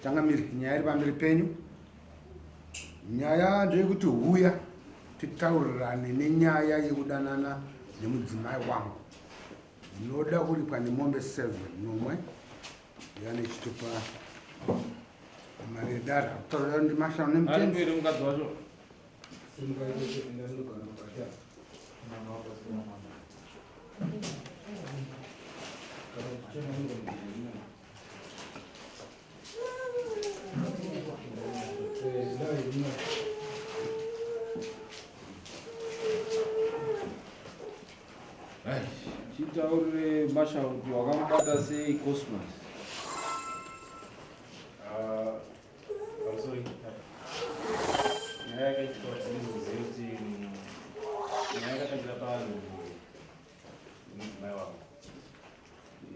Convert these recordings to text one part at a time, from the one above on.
Changamire, nyaya iri pamberi penyu. Nyaya ndeyekuti huya titaurirane nenyaya yekudanana nemudzimai wangu. Ndinoda kuripwa nemombe 7 nomwe yane chitupa mari yedare. Kutaura ndimashanu nemutenzi. Ari mukadzi wacho. Chitaurire Masha kuti wakamubata sei Cosmas? Ah, I'm sorry. Nyaya yakaitika kuti ndinoziva kuti nyaya yakatangira pavanhu nemudzimai wangu.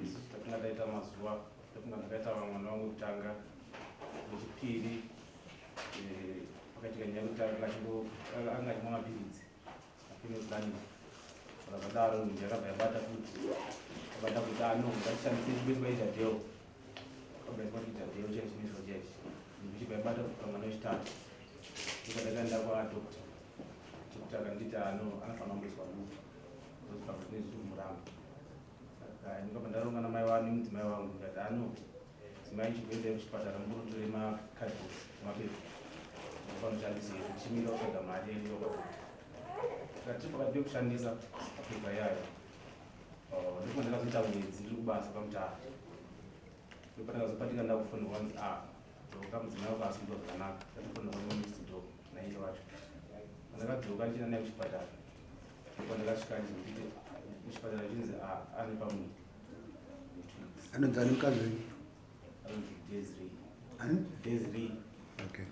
Isusu takanga taita mazuva takanga ndakaita mwana wangu kutanga wechipiri eh, pakaitika nyaya yekuti anga achimwa mapiritsi afemale planning saka zvadaro nhumbi yakabva yabata futi abata kuti ano ah, ngatishandise chinoitwa ijadeo kabva yaiswa kuti ijadeo chiya chinoiswa chiya ichi nhumbi ichibva yabata futi pamwana wechitatu ndopandakaenda kwadoctor doctor akanditi ano ah, anofanira kumboiswa loop because pamwe zvine zviri kumuramba saka ndikabva ndaronga namai vangu nemudzimai wangu ndikati ano ah, Dzimai chikuendai kuchipatara murutore macardbox mapepa panoshandisa izvi tichimira kutsvaga mari yaidiwa kwadokta saka tiri pakati pekushandisa mapepa iyayo oh, ndipo ndakazoita mwedzi ndiri kubasa kwamutara ndipo ndakazopatika ndakufonerwa kunzi a ah, dzoka mudzimai wako asindwa zvakanaka ndatofonerwa nenext door naiye wacho pandakadzoka ndichienda naye kuchipatara ndipo ndakasvika ndizonditi kuchipatara chinzi ah, ane pamuviri Anonzi ani mukadzi wenyu? Anonzi Desiree. Ani? Desiree. Okay.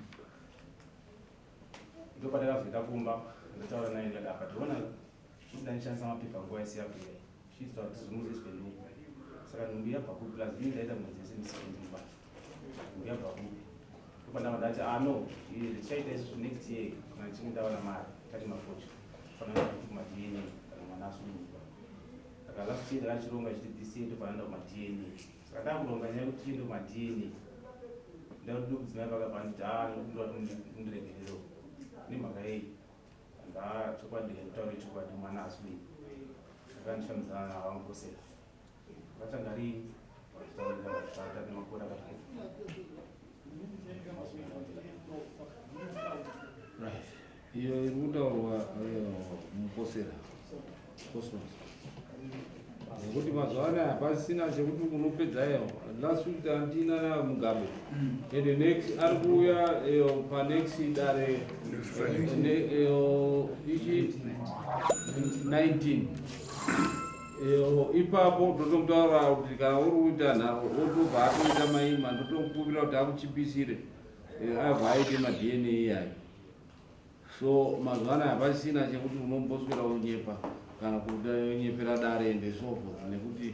Ndopandakazoenda kumba ndataura naye ndikati apa tiona kuti ndanishandisa mapepa nguva yese yapera chiitwa kuti zimuziswe nhuku saka nhumbi yabva kupi plus ini ndaita mwedzi yese ndisikundi mubasa nhumbi yabva kupi ndopandanga ndati ah no tichaita isusu next year kana tichinge ndawana mari tati mafocha fanira kuti kumadna kana mwana asununguka Saka last year ndakachironga chiti this year ndobva ndaenda kumaDNA. Saka ndakuronga nyaya yekuti tiende kumaDNA. Ndakuti ndokudzimai vakabva nditi haa ndokumbira kuti mundiregererewo. Nemhaka yei? Ndaa chokwadi ndikataure chokwadi mwana aswei. Saka ndishambidzana navo vangosera. Vakatanga rini? Vachitaurira vachitaura nemakore akati Right. Iyo iri kutaurwa mukosera. Cosmos. Nekuti mazuva anaya pasina chekuti unopedza iyo. Last week tandina na Mugabe. And the next ari kuuya iyo pa next dare iyo ichi 19. Iyo ipapo totomutaura kuti kana uri kuita nharo otobva atoita maima ndotomukumbira kuti akuchipisire abva aite maDNA iyayo. So mazuva anaya hapasisina chekuti unomboswera wonyepa kana kunyepera dare and so forth nekuti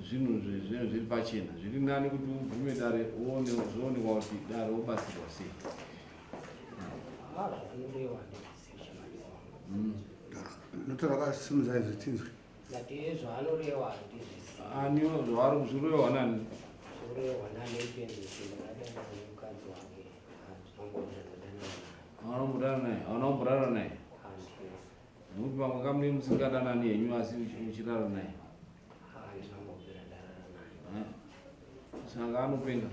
zvinhu zvinenge zviri pachena. Zviri nani kuti ubvume dare uone zvoonekwa kuti dare wobatsirwa sei. Notora akasimudza izvi tinzwe. Ndati zvaanoreva handizvisi. Ani zvaari zvinorehwa nani? Zvinorehwa nani ipenzi ndakadana nemukadzi wake handinambodana naye. Hauna kumbodana naye? Hauna kumborara naye? Handina. Nekuti pamwe kamune musingadanani henyu asi uchirara naye. Handinambobvira ndarara naye. Eh? Saka anopenga.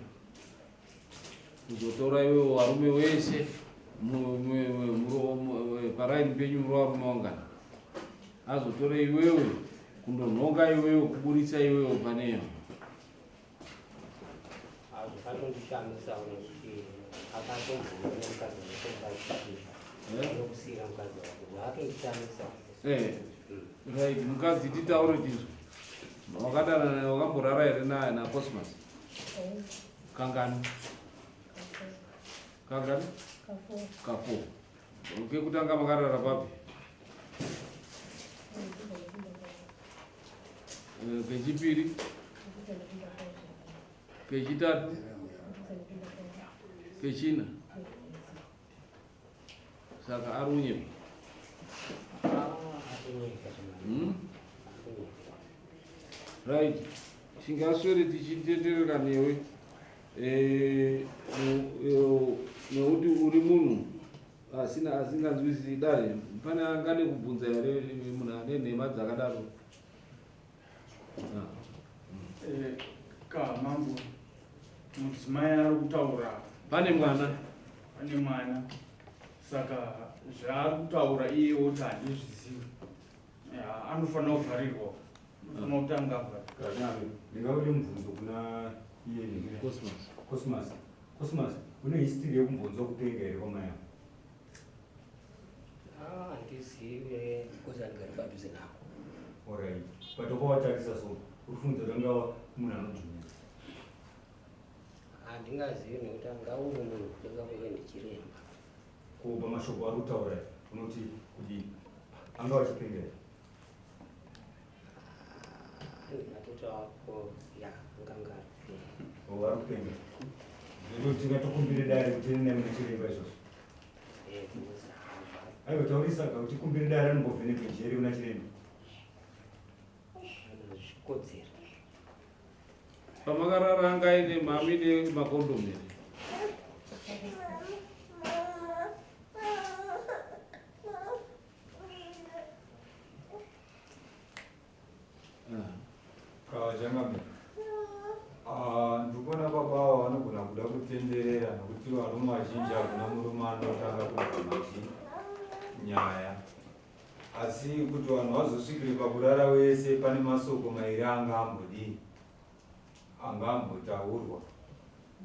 Kuzotora iwewe varume wese paraini penyu muri varume wangani? Azotore iwewe kundonhonga iwewe kuburitsa iwewe paneyo. Zvakatondishamisa nekuti akatombouya nemukadzi wake mukadzi nokusiira mukadzi wake zvakatondishamisa. Eh, right, mukadzi titaure tizvo. Wakadana wakamborara here naye naCosmas? Kangani? Kangani? Kafo. Kekutanga makarara papi? Eh, kechipiri? Kechitatu? Kechina? Saka ari unyepa. Right. Tingaswere tichitenderera newe. Eh, nekuti uri munhu asina asinganzwisisi dare pane angade kubvunza here munhu ane nhema dzakadaro ah. Eh, ka mambo mudzimai ari kutaura pane mwana pane mwana saka zvaari kutaura iye woti handizvizivi anofanira kuvharirwa anofanira kutanga avharirwa ndingaude mubvunzo kuna iye Cosmas. Cosmas Cosmas une history yekumbonzwa kupenga here kwamai ako Ah, handizive because handigari padhuze nako. Alright but wakawatarisa so uri kufunza kuti angava munhu anodzvinyira Handingazivi nekuti angauve munhu kudenga kuve ndichiremba. Ko pamashoko ari kutaura unoti kudii angava achipenga here Ndingatoti ako ya anganga ari kupenga. Oh, ari kupenga zvekuti tingatokumbire dare kuti ene naye munachiremba izvozvo Eh, tinozama. aiwa taurisa ka kuti kumbire dare anombovhenekwe njere kuna chiremba Anozvikodzera. Pamakarara anga aine mami nemakondomu here? Kavachangamire, ah, ndikuona baba ava vanogona kuda kutenderera nokuti varume vazhinji hakuna murume anotanga kubvuma chii nyaya asi kuti vanhu vazosvikire pakurara wese pane masoko mairi anga ambodii anga ambotaurwa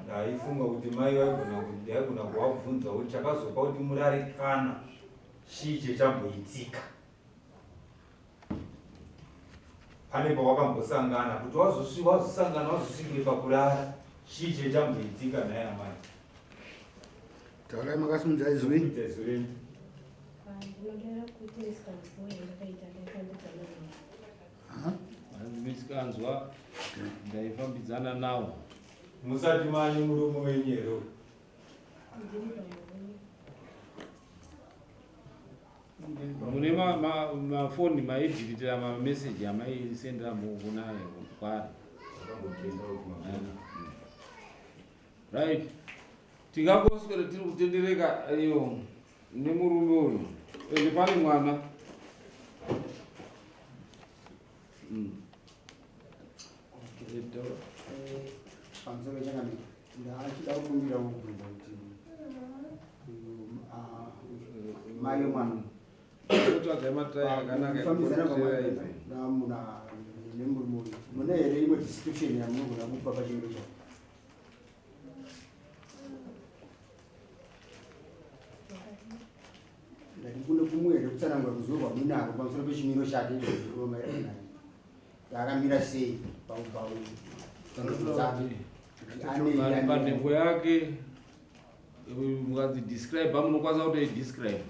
ndaifunga kuti mai vaigona ndaigona kuvabvunza kuti chakazopa kuti murare kana chii chechamboitika pane pawakambosangana kuti wazosangana wazosvikire pakurara chii chechamboitika nhai amai taurai makasimudza izwi Kuita izwi renyu Ndinodera kuti misikanzwa yandakaita ndaifambidzana nawo. Misikanzwa ndaifambidzana nawo. Musati mani murume wenyu here uyu? Ndiri pamurume. Mune mafoni maidhilitira mameseji amaisendera kuna kwaari. Right. Tingangoswera tiri kutendereka iyo nemurume uyu. Ende pane mwana. Pamusoro changamire, ndachida kukumbira kubvunza kuti mai vemwana Kutsvaga matai akanaka kufambidzana ekukotsvera izi. kwamuna nemurume uyu mune here imwe description yamunogona kupa pachimiro chake? Ndati kune kumwe here kutsanangura ruzivo rwamuinarwo pamusoro pechimiro chake maererano akamira sei panhengo yake mukanzi describe munokwanisa kutoidescribe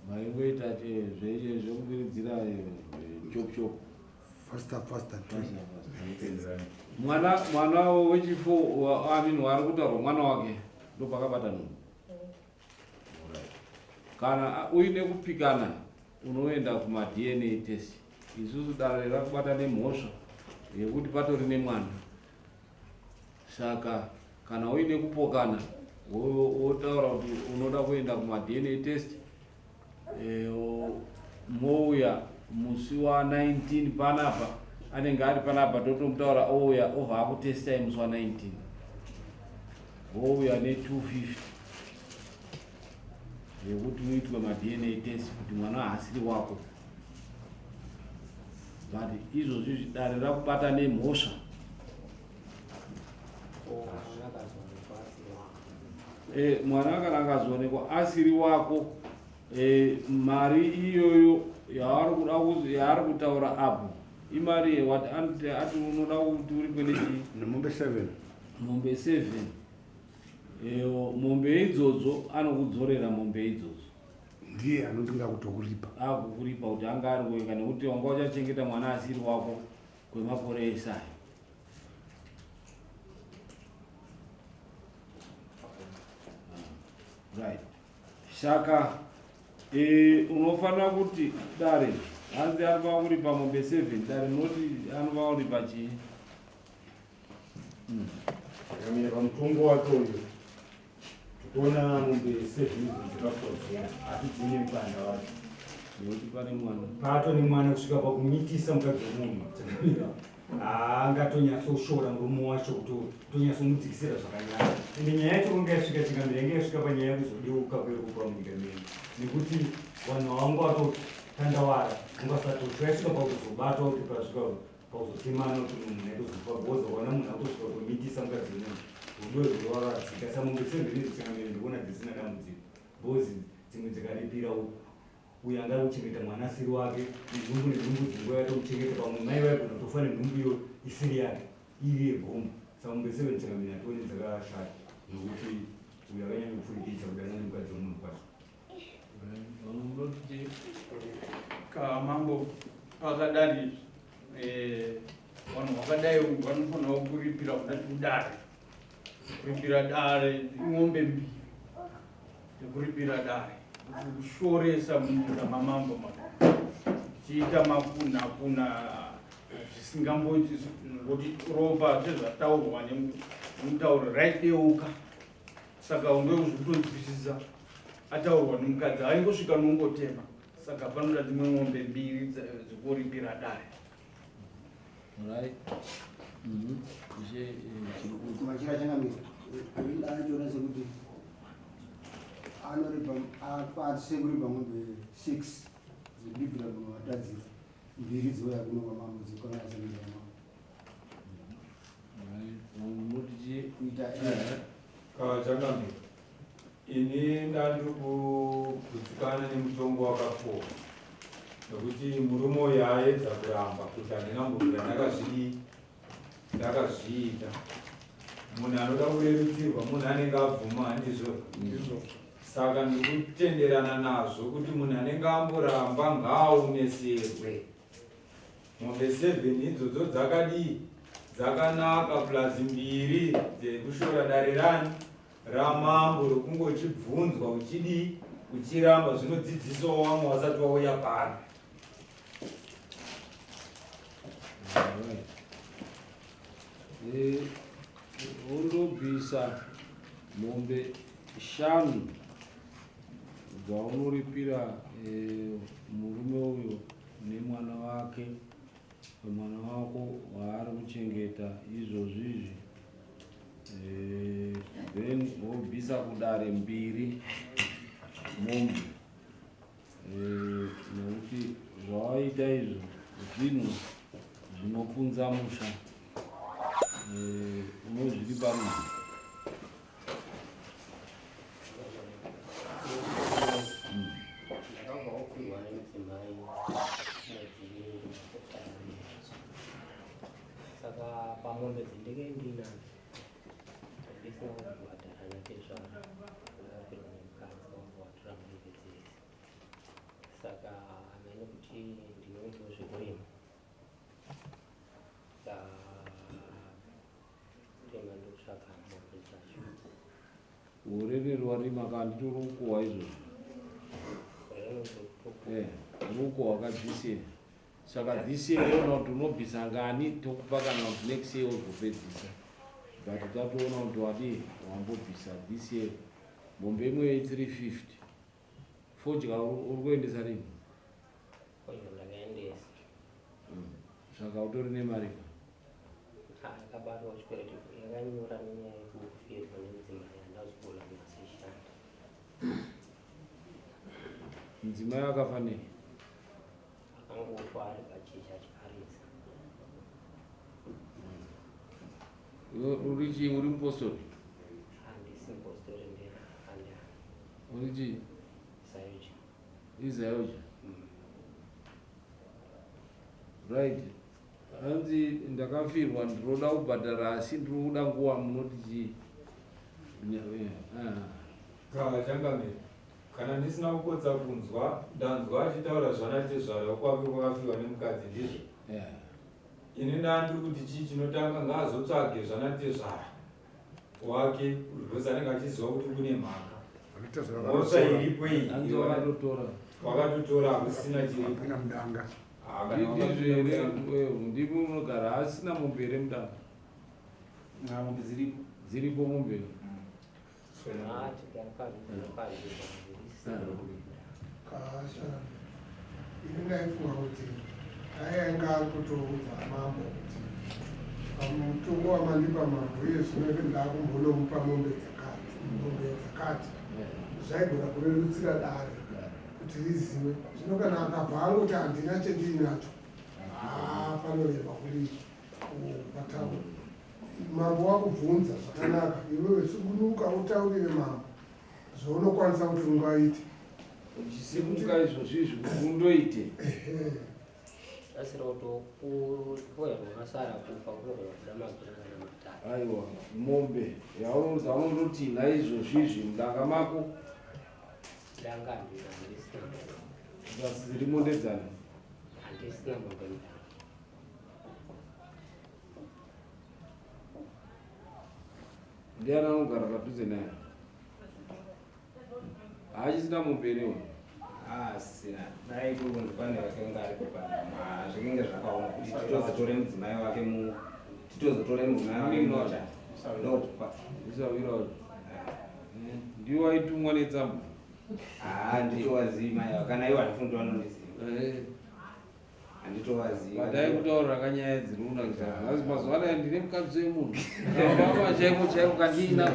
Maingoita zvekubiridzira chop chop. Faster faster. Mwana mwana wechifo I mean waari kutaurwa mwana wake ndopakabata nhumbu. Kana uine kupikana unoenda kuma DNA test. Isusu dare rakubata nemhosva yekuti patori nemwana. Saka kana uine kupokana wotaura kuti unoda kuenda kumaDNA test eh, mouya musi wa 19 panapa anenge ari panapa totomutaura ouya obva akutestai musi wa 19 wouya ne250 yekuti uitwe maDNA test kuti mwana haasiri wako but izvozvi dare rakubata nemhosva eh, mwana kana akazoonekwa asiri wako eh, mari iyoyo yaari kuda yaari kutaura apo imari yewati ati unoda kuti uripwe nechii nemombe 7 mombe 7 eh, mombe idzodzo anokudzorera mombe idzodzo Ndiye anoti ngakutokuripa. Akukuripa kuti anga ari wega nekuti wanga uchachengeta mwana asiri wako kwemakore ese ayo. Right. Saka Eh, unofanira kuti dare hanzi anofanira kuripa mombe 7 dare noti anofanira kuripa chii Akamira pamutongo wake uyu tikuona mombe seven idzo dzakakodzera asi dzine mukana wacho nekuti pane mwana pato nemwana kusvika pakumitisa mukadzi wemunhu chakamira haangatonyatsoshora murume wacho kuti tonyatsomudzikisira zvakanaka ende nyaya yacho kunge yasvika chingamira yange yasvika panyaya yekuzodeuka kweropa munyika medu nekuti vanhu vavanga vatotandawara ungasatotsva yasvika pakuzobatwa kuti pasvika pakuzotemana kuti munhu aitozofa bhoza ukaona munhu akutosvika kutomitisa mukadzi wemunhu rudo rwarwadzika sa mombe seven idzi chingamira ndikuona dzisina dambudziko bhozi dzimwe dzikaripira uku uyo anga ari kuchengeta mwana asiri wake nenhumbu nenhumbu dzinguva yatomuchengeta pamwe mai vaigona kutofa nenhumbu iyo isiri yake iri yegomba saka mombe seven changamire hationi dzakashata nokuti uyo akanyanya kupfurikidza kudanana nemukadzi wemunhu kwacho Kamambo pakadari eh, vanhu vakadai vanofanira kuripira kuda kudare kuripira dare imombe mbiri yekuripira dare kushoresa munyika mamambo ma tichiita makunha kuna zvisingamboiti ngokuti ropa sezvataurwa nemutauro raideuka saka ndozvikutonzwisisa ataurwa nemukadzi aingosvika nongotema saka panoda dzimwe mombe mbiri dzekuripira dare Right. Mhm. Ishe eh, chiri kuti Machira changamira. Anochiona sekuti anoripa akwanise kuripa mombe 6 dzekubikira munhu watadzira mbiri dzouya kuno kwamambo dzekwanaasamira mambo Right. Unoti chii? kuita Eh. Kachangamira, ini ndandiri kugutsikana nemutongo wakapuwa nekuti murume uyu aedza kuramba kuti handina kumbobvira ndakazvidii ndakazviita. Munhu anoda kurerutsirwa munhu anenge abvuma handizvo? Saka ndiri kutenderana nazvo kuti munhu anenge amboramba ngaaomeserwe. Mombe 7 idzodzo dzakadii? Dzakanaka plus mbiri dzekushora dare rani ramambo rokunge uchibvunzwa uchidii uchiramba zvinodzidzisawo vamwe vasati vauya pano. Eh, wondobvisa mombe shanu dzaunoripira eh, murume uyo nemwana wake mwana wako waari kuchengeta izvozvi izvi eh, then wobvisa kudare mbiri mombe eh, nekuti zvawaita izvo zvinhu zvinopunza musha eh, unozviripa rini Ndakabva kupihwa nemudzimai mwedzi saka pamombe dzindenge ndinadzo ndisina kubhadhara natezvara ndakapirwa nemukadzi wangu watora mombe dzese saka hamene kuti ndinoitawo zvekurima Rima ndokutsvaga mombe dzacho. Gore riri warima ka handiti uri kukohwa izvozvo. Eh, uri kukohwa ka this year. Saka this year yoona kuti unobvisa ngani tokupa kana kuti next year wozopedzisa. But tatoona kuti wadii wambobvisa this year. Mombe imwe ye 350. Fodya uri kuendesa rini? Fodya ndakaendesa. Saka utori nemari ka? Akabatwa chikwereti yakanyora nenyaya yekufirwa nemudzimai handazogona kunyatsoishanda. Mudzimai akafa nei? Akangofa ari pachechi achiparidza. Iwe uri chii? Uri mupostori? Handisi mupostori ndi handi. Uri chii? Zayoja. Izayoja. Right. Hanzi ndakafirwa ndinoda kubhadhara asi ndiri kuda nguva munoti chii? Eh, ah. Changamire, kana ndisina kupotsa kunzwa, ndanzwa achitaura zvana tezvara kwake kwakafirwa nemukadzi ndizvo? Yeah. Ini ndandiri kuti chii chinotanga ngaazotsvage zvana tezvara wake because anenge achiziva kuti kune mhaka. Mhosva iripo iyi. Hanzi wakatotora. Wakatotora hakusina chiripo. Hakuna mudanga. Ah, kana Ndizvo here wakatotora. eh, ndimi munogara asina mombe here mudanga? Mombe dziripo. Dziripo mombe. Ah, tigara panzvimbo Kasha. Ini ndaifunga kuti dai ainga ari kutoudza mambo kuti pamutongo wamandipa mambo iye zvino ndakumbonomupa mombe dzakati mombe dzakati zvaigona kurerutsira dare kuti rizive zvino kana akabva angoti handina chendiinacho haa panorema kuri pataura mambo wakubvunza zvakanaka iwewe sugunuka utaurire mambo zvaunokwanisa kuti ungaite Uchisimuka izvozvi izvi kuti undoite. Asira kutokuya rwakasara kufa kunogona kuda magura kana matatu. Aiwa, mombe yaunondotinha izvozvi izvi mudanga mako Danga handina, handisina mombe. dzirimo ndedzani. Handisina mombe mudanga. Ndiani anogara padhuze naye? Haachisina mombe here uyu? Asina dai kuri kunzi pane vakanga aripo panhamo zvikenge zvakaoma kuti titozotore mudzimai wake mu titozotore mudzimai wake mota ndopa Usawira uyu. Ndiwo aitumwa netsamba. haa nditovazivi mai ava kana ivo handifungi kuti vanondiziva Eh. handitovazivi Vadai kutaura kanyaya dziri kunakisa. Asi mazuva anaya ndine mukadzi wemunhu. Mama chaiko chaiko kandiina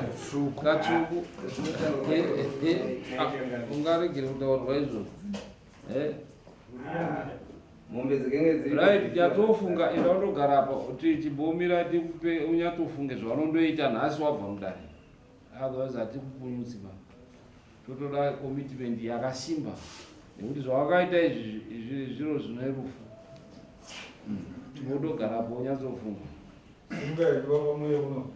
katsvuku. Eh, eh, eh. Ah, Ungaregere kutaurwa izvozvo. Eh. mombe dzikenge dziri Right, chatofunga enda undogara apa kuti chimbomira tikupe unyatsofunge zvaunondoita nhasi wabva mudare. Otherwise hatikupunyutsi ba. Totoda commitment yakasimba nekuti zvawakaita izvi izvi zviro zvine rufu. Wotogara apo unyatsofunga. Simuka here baba muye kuno.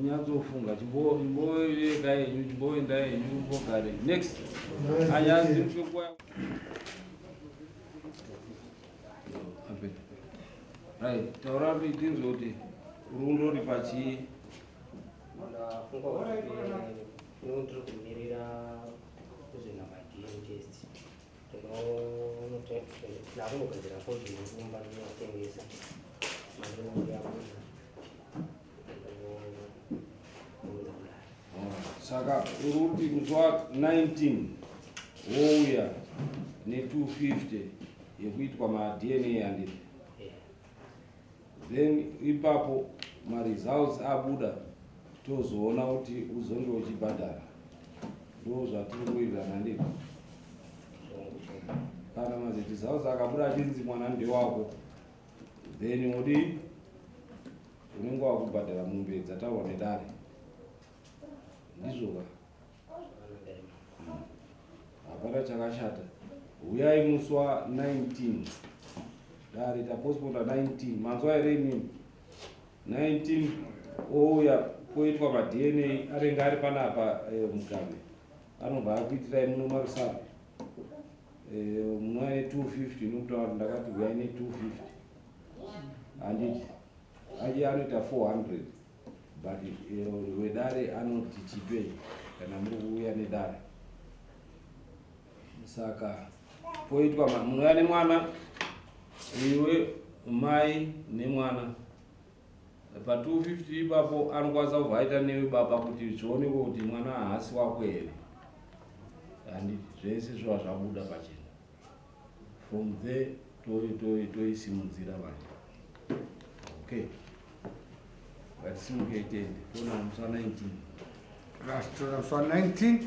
Unyatsofunga chimboeka henyu chimboenda henyu mbogare. Next. Anyanzi mshokwa. Ape. Right, taura kuti tinzwe kuti uri kundori pachii. Ndafunga kuti ino ndiri kumirira kuzoenda maDNA test. Ndakunogadzira fodhi yekumba ndinotengesa. Mari yabuda. Ndounza kudare. Saka uri kuti musi wa 19 wouya ne250 yekuitwa maDNA handiti. Yeah. Then ipapo maresults abuda tozoona kuti uzonge uchibhadhara. Ndo zvatiri kuwirirana ndizvo. Chongu chongu. Kana maresults akabuda achinzi mwana ndewako then odi unenge wakubhadhara mombe dzataurwa nedare. Ndizvo ka? Zvakanaka here mama? Hapana chakashata. Huyai musi wa 19. Dare tapostponda 19. Manzwa here imimi? 19 ouya poitwa maDNA anenge ari panapa eh, Mugabe. Anobva akuitirai muno maRusape. Eh, munouya ne250 nokutaura kuti ndakati huyai ne250. Handiti. Aje anoita 400. But eh, wedare anoti chipei kana muri kuuya nedare. Saka poitwa munouya nemwana iwe mai nemwana pa 250 ipapo anokwanisa kubva aita newe baba kuti zvionekwe kuti mwana haasi wako here handiti zvese zviva zvabuda pachena from there toisimudzira manje okay ngatisimukei tiende toona musi wa 19 Right, toona musi wa 19.